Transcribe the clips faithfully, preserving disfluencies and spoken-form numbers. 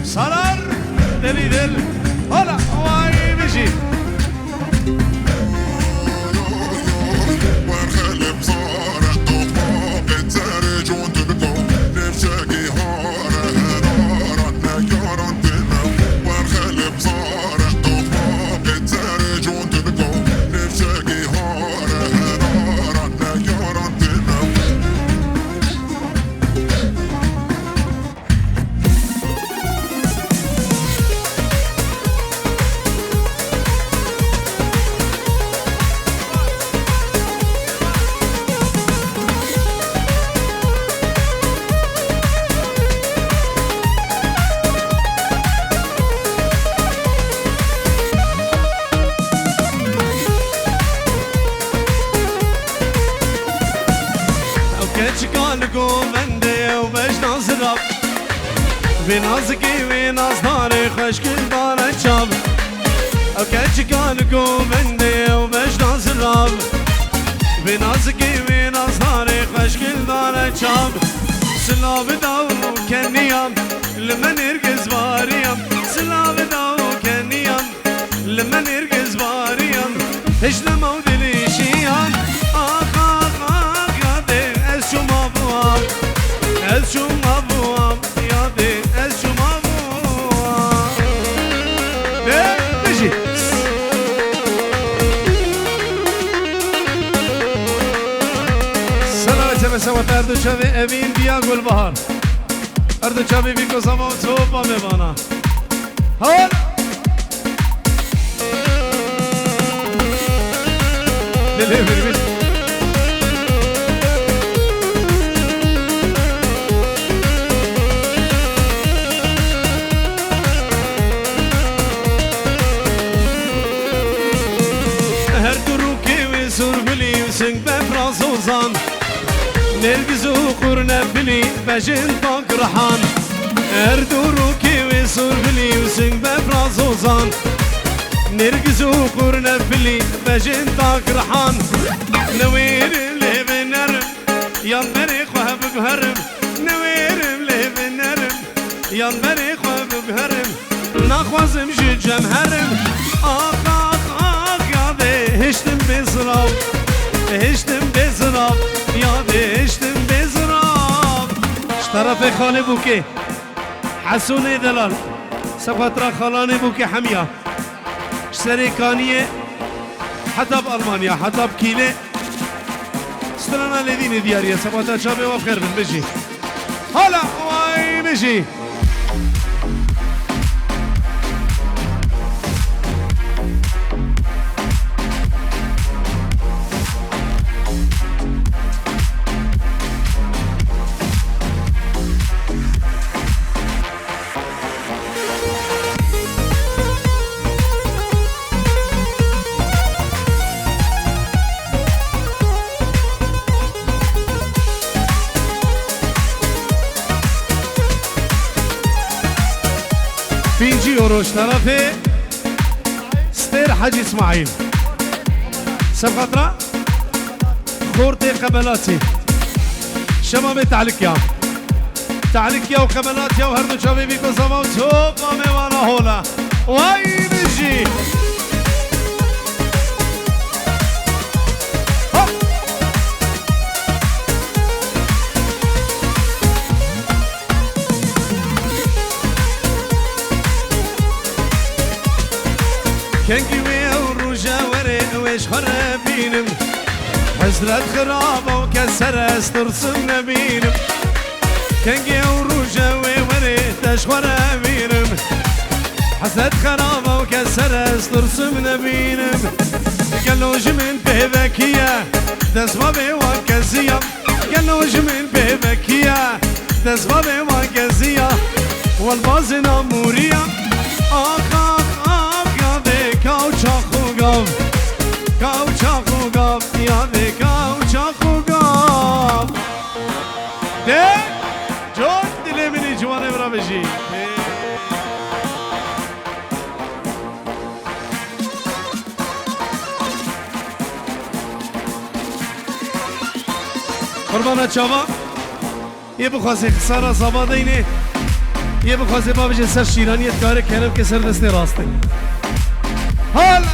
Sarar, deli del. Hala, vay, bijî. Ew keçika li govendê ew bejna zirav. Vê nazikê wê nazdarê xweşkil dane çav. Ew keçika li govendê ew bejna zirav. Vê nazikê wê nazdarê xweşkil dane çav. Silav da û keniyan li me nêrgiz variyan. Silav da û keniyan li me nêrgiz variyan. Hişlema û dilîşiyan. Ax, ax, ax, yadê ez çûma bûam. Ez çûma bûam, yadê ez çûma bûam. Be, bijî. Selamet, selamet, selamet, her du çavê Emîn, Diya, Gulbahar. Her du çavê Bîko Zama û Topa Mêvana. Hol! Dilê min. Her du rûkê wê zûrgulî û sing befra zozan. Nêrgiz û qurnefilî bejin pak rihan. Her du rûkê wê zûrgulî û sing befra zozan. Nêrgiz û qurnefilî bejin tak rihan. Newêrim lê binerim, yan berê xwe biguherim. Newêrim lê binerim, yan berê xwe biguherim. Naxwazim ji cem herim. Ax, ax, ax, yadê hiştim bê zirav. Hiştim bê zirav, yadê hiştim bê zirav. Ji terefê xalê bûkê. Hesûnê delal. Sefatra xalanê bûkê hemiya. Ji serê Kaniyê heta bi Almanya, heta bi Kîlê. Strana Lêdînê diyar e, sebata çavê we bi xêr bin, bijî. Hala, way, bijî. Pêncî euro ji terefê Stêr Hecî Îsmaîl. Sefqatra? Xortê Qebelatî. Şema bê tehlikya. Tehlikya û Qebelatya û her du çavê Bîko Zama û Topa Mêvana hol e. Way bijî! Hop! Kengî wê ew roje were, ew ê ji xwe re bînim. Hezret xirab ew kes ser ez tirsim nebînim. Kengî ew roje wê were, te ji xwe re bînim. Hezret xirab ew kes ser ez tirsim nebînim. Gelo ji min pê vekiye, dest xwe bê wan keziya. Gelo ji min pê vekiya, dest xwe bê wan keziya. Wel bazina mûriya. Ax, ax, ax, yadê kaw çax û gav. Kaw çax û gav, yadê kaw çax û gav. De, con dilê min î ciwanê bira bijî. Qurbana çava. Yê bixwazê xisara zava deynê. Yê bixwaze bavêje ser şîraniyê dikare kerem ke ser destê rastê. Hala!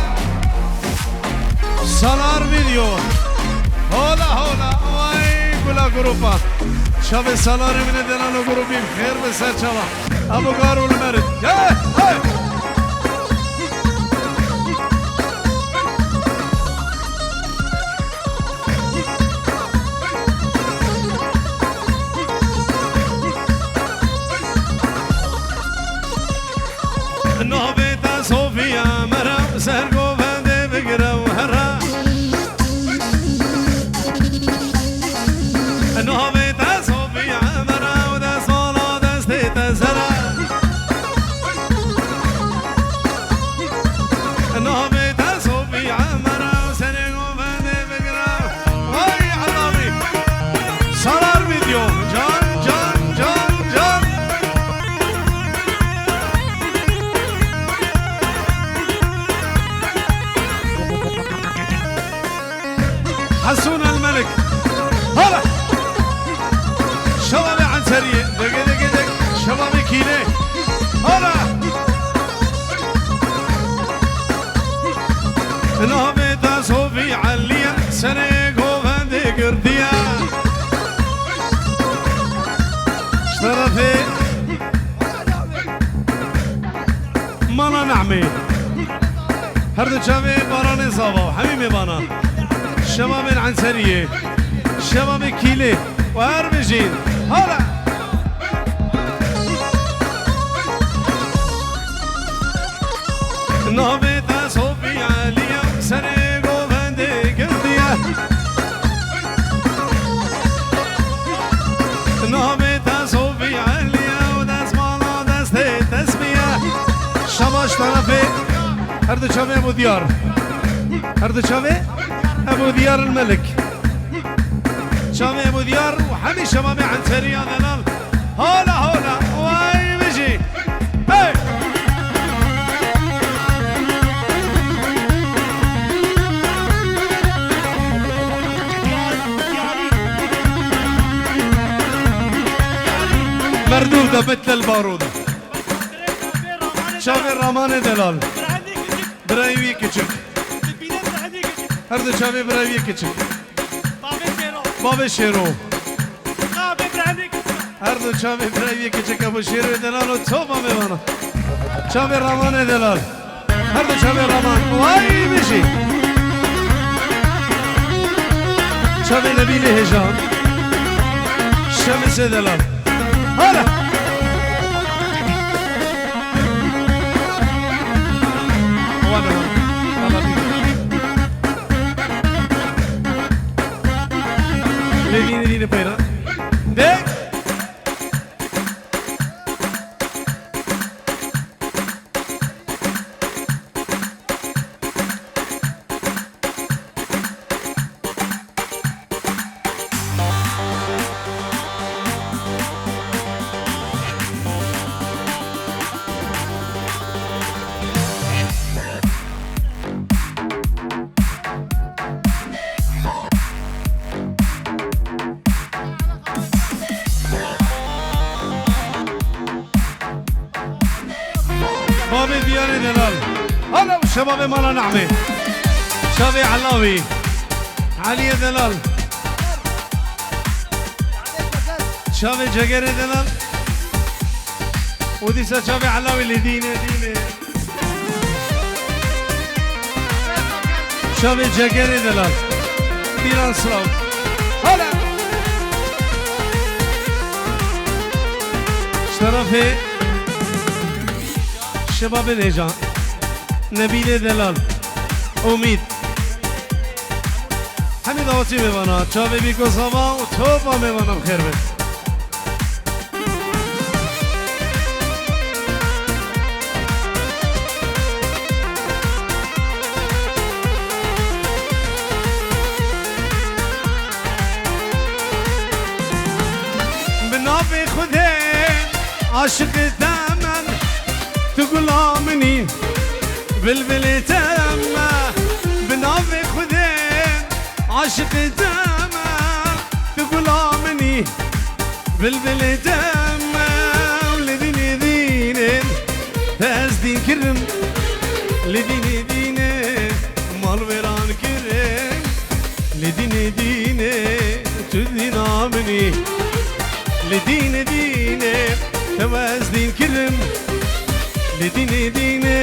Salar Video. Hola, hola. Vay gula grupa. Çavê Salarê min e, delalo grubî. Xêr be ser çava. Abo Garo li me re. Hey, hey! Navê te Sofiya me re, ser govendê bigire û here. Navê te Sofiya me re û destvala destê te sere. Navê te Sofiya me re û serê govendê bigire. Vay Elawî. Salar Video. Can, can, can, can. Hesun El Melik. Hala. Şebabê Enseriyê. Dege, dege, deg. Şebabê Kîlê. Hala. Navê te Sofî Elî ye, serê govendê girtiye. Ji terefê Mala Nehmê. Her du çavê Baranê Zava û hemî mêvana. Şebabên Enseriyê. Şebabê Kîlê. Wer bijîn. Hala. Navê te Sofî Elî ye, serê govendê girtiye. Navê te Sofî Elî ye û destmala destê tesbî ye. Şabaş terefê her du çavê Ebû Diyar. Her du çavê Ebû Diyar el Melik. Çavê Ebû Diyar û hemî şebabê Enserî ya delal. Hola, hola, way bijî. Hey! Merdûv de betlel barûd. Çavê Ramanê delal. Birayê wî kiçik. Her du çavê birayê wî kiçik. Bavê Şêro. Bavê Şêro. Çavê birayê wî kiçik. Her du çavê birayê wî kiçik Ebû Şêroyê delal û topa mêvana. Çavê Ramanê delal. Her du çavê Raman. Way bijî. Çavê Nebîlê hêja. Şemisê delal. Hala. Wana, wana. Lê dînê dînê peyra. De. Bavê Diyarê delal. Hala û şebabê Mala Nehmê. Çavê Elawî. Eliyê delal. Çavê Cegerê delal. Û dîsa çavê Elawî li dînê, dînê. Çavê Cegerê delal. Dîran silav. Hala. Ji terefê şebabê hêja. Nebîlê delal. Umîd. Hemî dawetî mêvana. Çavê Bîko Zava û topa mêvana bi xêr bin. Bi navê Xwedê aşiqê te me, tu gula min î, bilbilê te me. Bi navê Xwedê aşiqê te me, tu gula min î, bilbilê te me. Û li dînê Kirim, li dînê dînê mal wêran kirim, li dînê dînê tu dîna min î. Li dînê dînê tew ez dîn kirim, li dînê dînê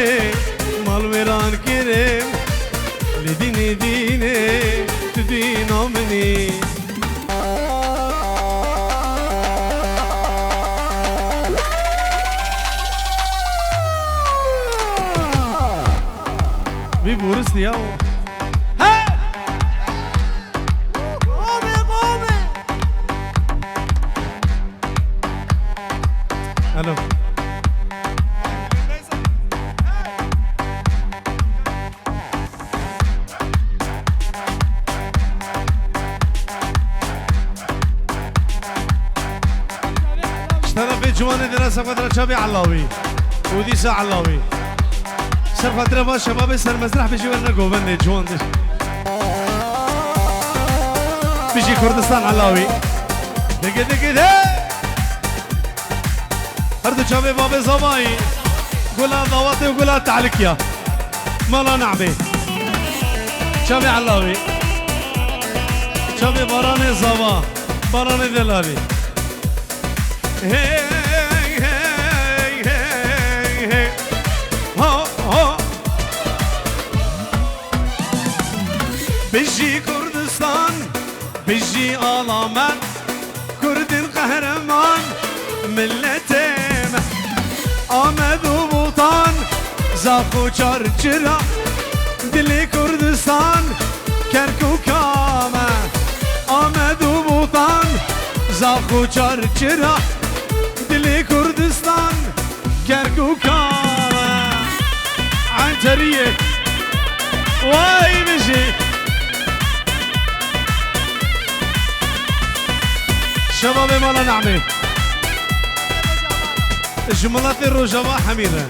mal wêran kirim, li dînê dînê tu dîna min î. Vî borist ya. He! Qome, qome! Alo. Ji terefê ciwanê dera seqedra çavê Elawî û dîsa Elawî. Ser xatira va şebabê ser mezreh bijî werne govendê ciwan de. Bijî Kurdistan Elawî. Digi digi de. Her du çavê babê zavayî. Gula dawatê û gula tehlikiya. Mala Nehmê. Çavê Elawî. Çavê baranê zava. Baranê delalî. Hey, hey, hey, hey, hey. Ho, ho. Bijî Kurdistan, bijî ala me. Kurdên qehreman, milletê me. Amed û Botan, zax û çarçira, dilê Kurdistan, Kerkûka me. Amed û Botan, zax û çarçira, dilê Kurdistan, Kerkûka me. Enteriyê. Way bijî. Şebabê mala Nehmê. Ji miletê Rojava hemî re.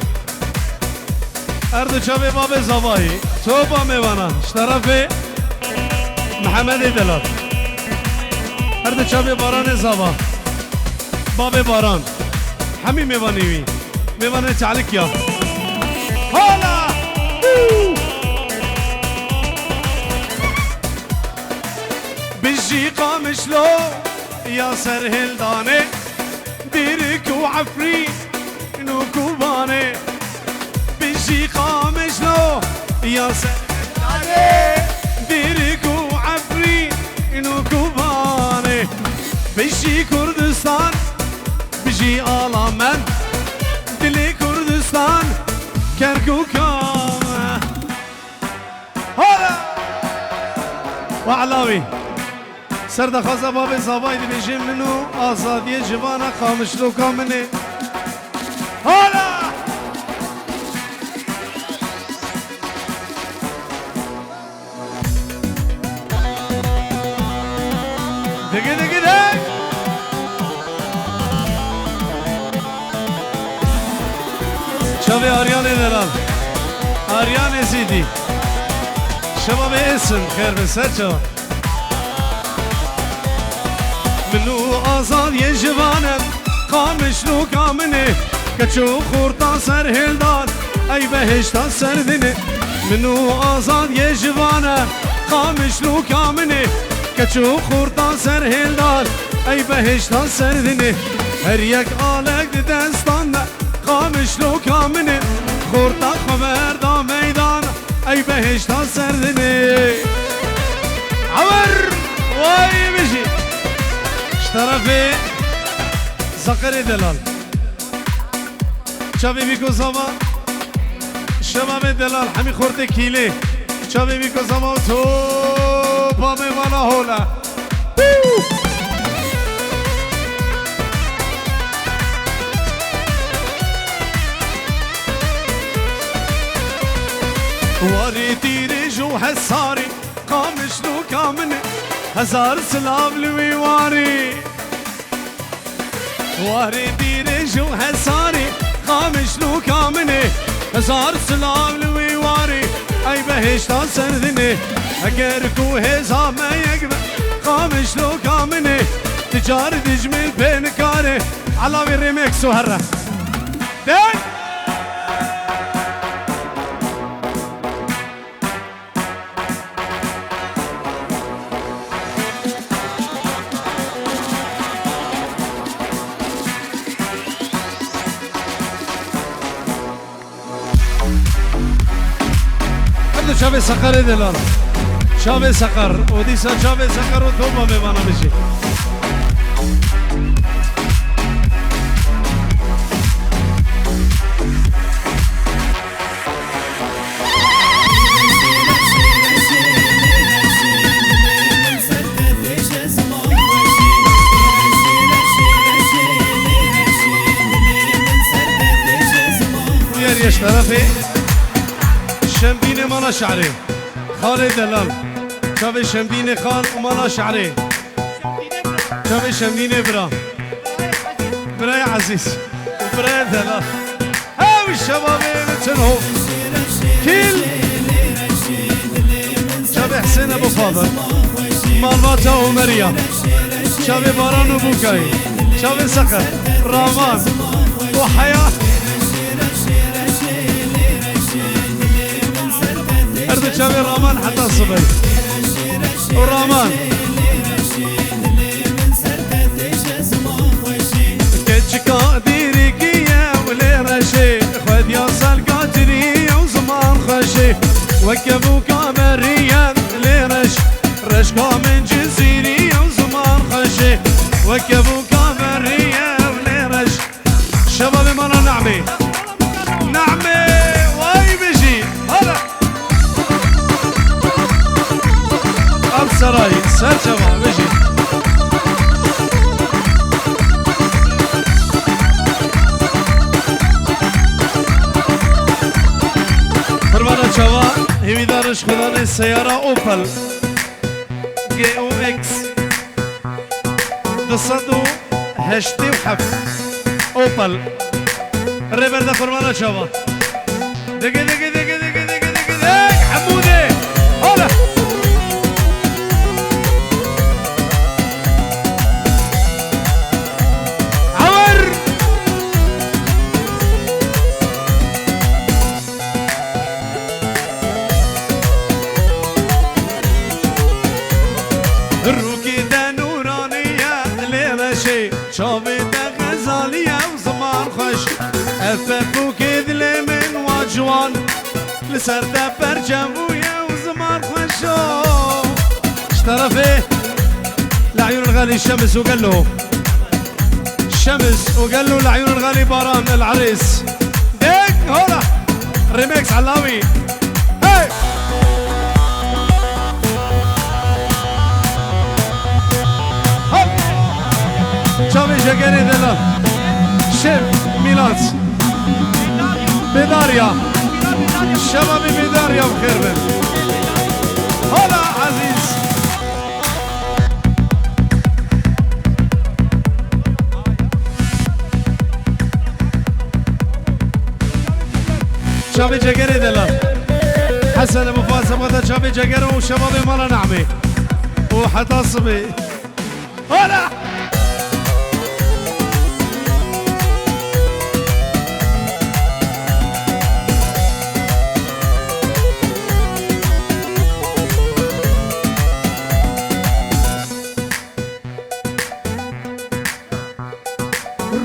Her du çavê babê zavayî. Topa mêvana. Ji terefê Mihemedê Delal. Her du çavê baranê zava. Babê baran. Hemî mêvanê wî. Mêvanê Çalikya. Hala! Hû! Bijî Qamişlo ya Serhildanê, Dêrik û Efrîn û Kobanê. Bijî Qamişlo ya Serhildanê, Dêrik û Efrîn û Kobanê. Bijî Kurdistan, bijî ala me, dilê Kurdistan, Kerkûka me. Hala! Wa Elawî. Ser daxwaza babê zavayî dibêje, min û azadiyê ji vana Qamişloka min ê. Hala! Digi digi de. Çavê Aryanê Delal. Aryanê Zîdî. Şebabê Esin, xêr be ser çawa. Min û azadiyê ji vane, Qamişloka min ê, keç û xorta Serhêldan, ey behişta ser din ê. Min û azadiyê ji vane, Qamişloka min ê, keç û xorta Serhêldan, ey behişta ser din ê. Her yek alek di destan de, Qamişloka min ê, xorta xwe berda meydana, ey behişta ser din ê. Ewer! Way bijî! Ji terefê Zeqerê Delal. Çavê Bîko Zava. Şebabê Delal, hemî xortê Kîlê. Çavê Bîko Zava û topa mêvana hol e. Warê tîrêj û hesarê, Qamişloka min ê, hezar silav li wî warê. Warê tîrêj û hesarê, Qamişloka min ê, hezar silav li wî warê, ey behişta ser din ê. Eger ku hêza me yek be, Qamişloka min ê, ti car dijmin pê nikare. Elawî remix û here. Deng! Çavê Seqerê delal. Çavê Seqer. Û dîsa çavê Seqer û topa mêvana bijî. Diğer yaş tarafı Şemdînê Mala Şehrê. Xalê delal. Çavê Şemdînê xal û Mala Şehrê. Çavê Şemdînê bira. Birayê ezîz. Û birayê delal. Ew şebabê min çin ho. Kîl. Çavê Hesên Ebu Fadil. Malbata Omeriya. Çavê Baran û Bûkayê. Çavê Seqer. Raman. Û Heyat. Her du çavê Raman heta sibê. Û Raman. Keçika dîrikî ye û lê reşê, xwediya selka cinî û ziman xweşê. Weke bûka berî ye lê reş, reşka min cizîrî û ziman xweşê. Weke bûka berî ye û lê reş. Şebabê mala Nehmê. Nehmê, way bijî. Hala. Aksaray, ser çava, bijî. Qurban çava, hêvîdar in ji xudanê seyara Opel. G O X. Du sed û heştê û heft. Opel. Rêber de qurbana çava. Digi, digi, digi, digi, digi, digi, digi. Hemûdê. Hala. Ewer. Rûkê te nûranî ye lê reşê, çavê te xezalî ye û ziman xweş. Ev pepûkê dilê min wa ciwan, li ser te perçe bûye û ziman xweş o. Ji terefê Le'yûn Xalî Şems û Gelo. Şems û Gelo, Le'yûn Xalî Baran, El Erîs. Deng, hola. Remix Elawî. Hey! Hop! Çavê Jegerê delal. Şev, Mîlat. Bêdariya. Şebabê Bêdariya bi xêr be. Hola Ezîz. Çavê Cegerê delal. Hesen Ebu Fazil, xwata çavê Ceger û şebabê mala Nehmê. Û heta sibê. Hala!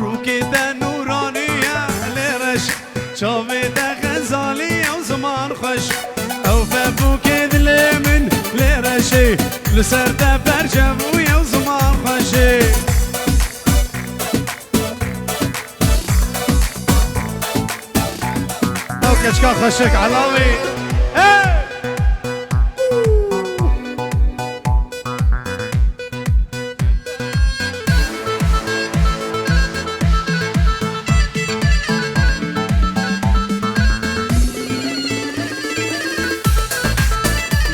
Rûkê te nûranî ye lê reş, çavê te xezalî ye û ziman xweş. Ew pepûkê dilê min lê reşê, li ser te perçe bûye û ziman xweşê. Ew keçika xweşik Elawî. Hey!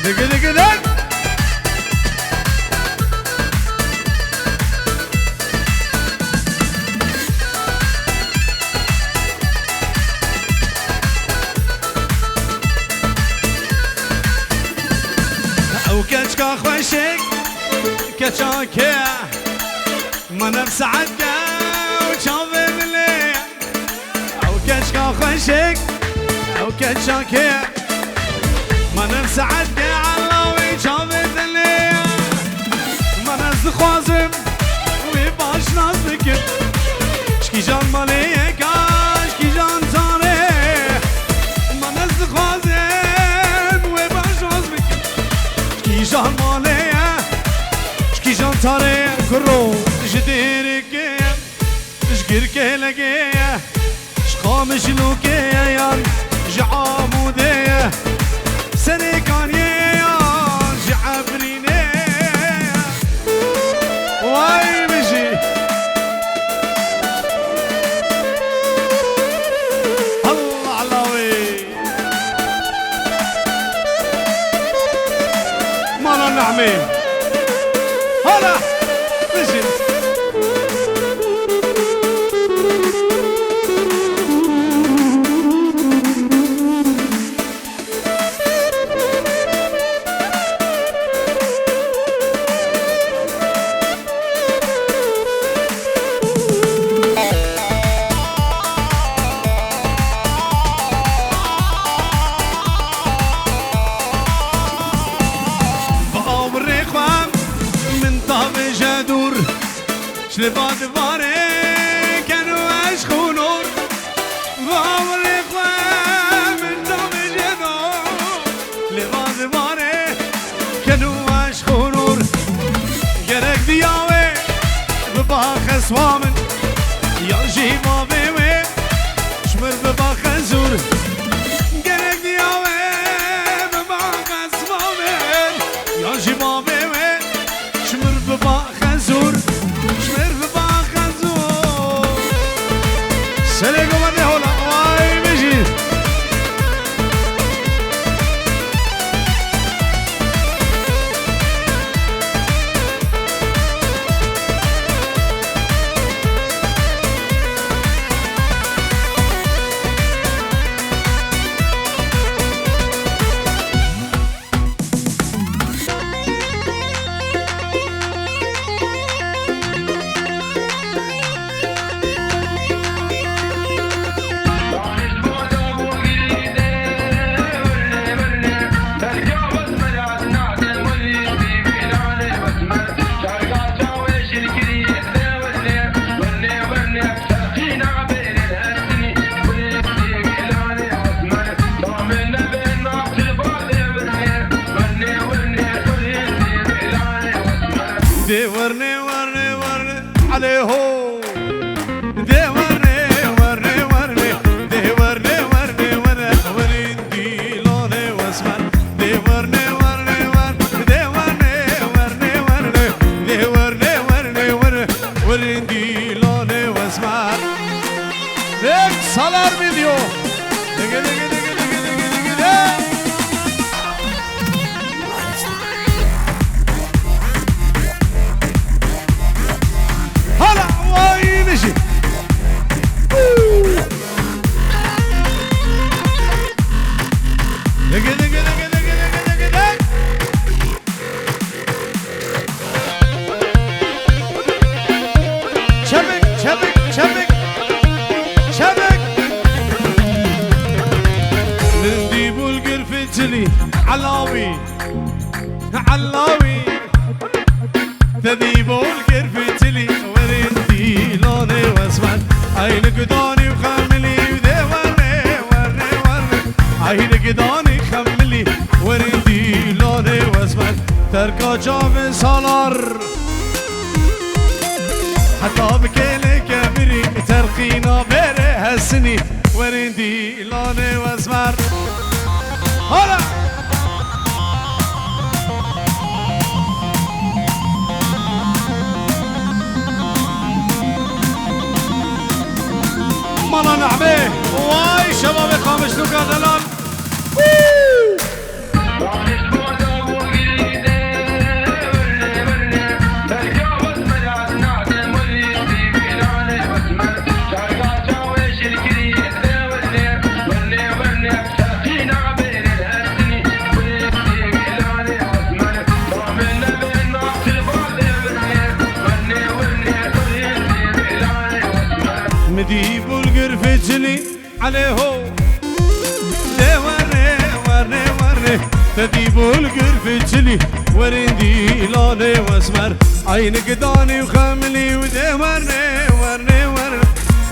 Digi digi dig. Ew keçka xweşik, keçakê. Ma nev saet ke ew çavê dilê. Ew keçka xweşik, ew keçakê. Ma nev saet ke elawê çavê dilê. Ma ez dixwazim wê baş nas bikim. Ji kîjan malê yeka, ji kîjan zarê. Ma ez dixwazim wê Mijlûkê ye yan ji Amûdê ye, Serêkaniyê ye yan ji Efrînê ye. Way bijî! Allah Allah wê! Mala Nehmê. Hala. Bijî. Bi awirê xwe min tavêje dûr. Ji li va divarê keno eşq û nûr. Bi awirê xwe min tavêje dûr. Li va divarê keno eşq û nûr. Gerek diya wê biba xeswa min, yan jî bavê wê ji mir biba xezûr. Gerek diya wê biba xeswa min, yan jî bavê wê ji mir biba xezûr. Ji mir biba xezûr. Serê govendê hola, way bijî. Dê werne, werne, werne, elê ho. Dê werne, werne, werne, dê werne, werne, werne, werne, dîlanê wesmer. Dê werne, werne, werne, dê werne, werne, werne, dê werne, werne, werne, werne, dîlanê wesmer. Ek salar video. Digi, digi, digi, digi, digi, digi, digi. Hala, vay, nişi. Digi, digi, digi, digi, digi, digi, digi. Çevik, çevik, çevik, çevik. Min dî bûl girfî çilî, elawî, elawî. Te dî bûl girfî çilî, werên dîlanê wesmer. Eynik danî û xemilî, dê werne, werne, werne. Eynik danî xemilî, werên dîlanê wesmer. Terka çavê salar. Heta bi kêlê kemirî, terqîna bêrê hesinî, werên dîlanê wesmer. Hala! Mala Nehmê, vay şebabê Qamişlûka delal. Woo! Mi dî bulgur fecilî. Elê ho. Dê werne, werne, werne. Te dî bulgur fecilî. Werin dîlanê wesmer. Eynik danî û xemilî û dê werne, werne, werne.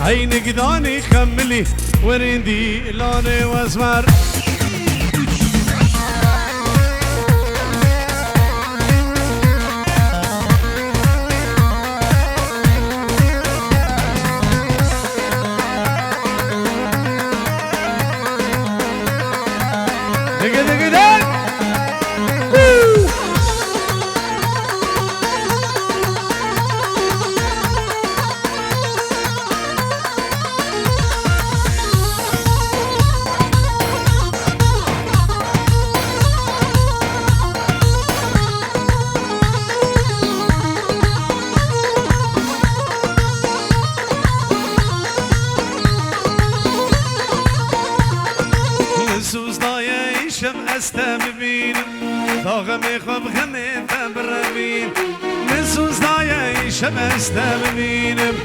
Eynik danî xemilî. Werin dîlanê wesmer. Te bibînim, daximê xwe bi xemê te birevîn. Min soz daye îşev ez te bibînim,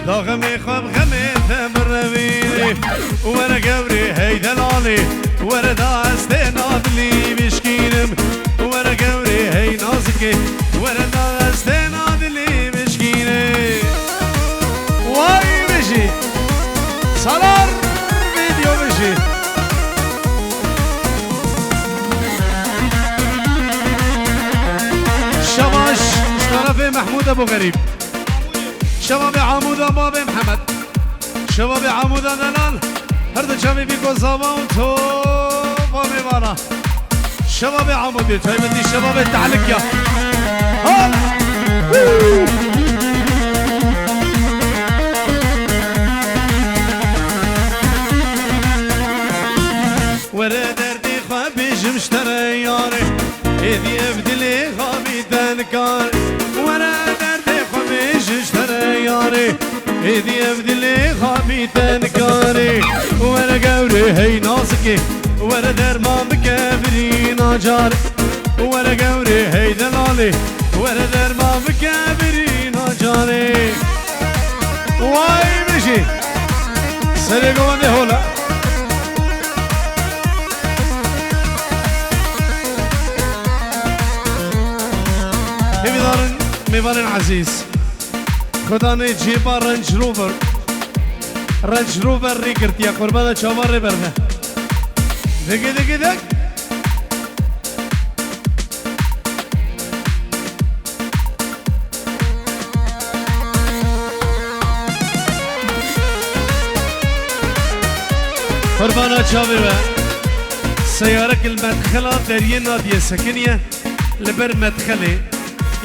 daximê xwe bi xemê te birevîn. Were gewrê hey delalê, were da ez têna dilî bişkînim. Were gewrê hey nazikê, were da ez têna dilî bişkînim. Way bijî! Salar video bijî! Şebaş, ji tarafê Mehmûd Ebû Xerîb. Şebabê Amûda babê Mihemed. Şebabê Amûda delal. Her du çavê Bîko Zava û topa mêvana. Şebabê Amûdê, taybetî şebabê Tehlikya. Hal! Were derdê xwe bêjim ji te re yarê, êdî ev dilê xabî te nikar. Were derdê xwe bêjim ji te re yarê, êdî ev dilê xabî te nikarê. Were gewrê hey nazikê, were derman bike birîna carê. Were gewrê hey delalê, were derman bike birîna carê. Way bijî! Serê govendê hol e. Hêvîdarin, mêvanên ezîz. Xudanê cêba Range Rover. Range Rover rê girtiye, qurbana çava rê berne. Digi, digi, dig. Qurbana çavê we. Seyarek li medxela deriyê nadiye sekiniye, li ber medxelê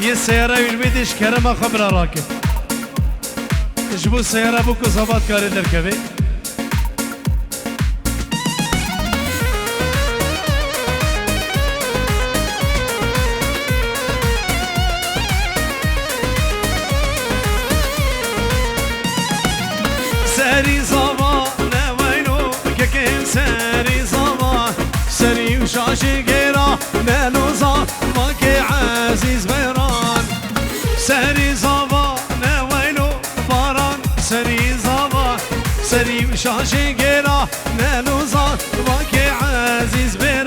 yê seyara wî li wê dê ji kerema xwe bila rake. Ji bo seyara bû ku zabat kare derkeve. Serî zava ne weyno, kekên serî zava, serî û şaşê gêra, ne loza, vakê ezîz beran. Serî zava ne weyno, baran, serî zava, serî û şaşê gêra, ne loza, vakê ezîz beran.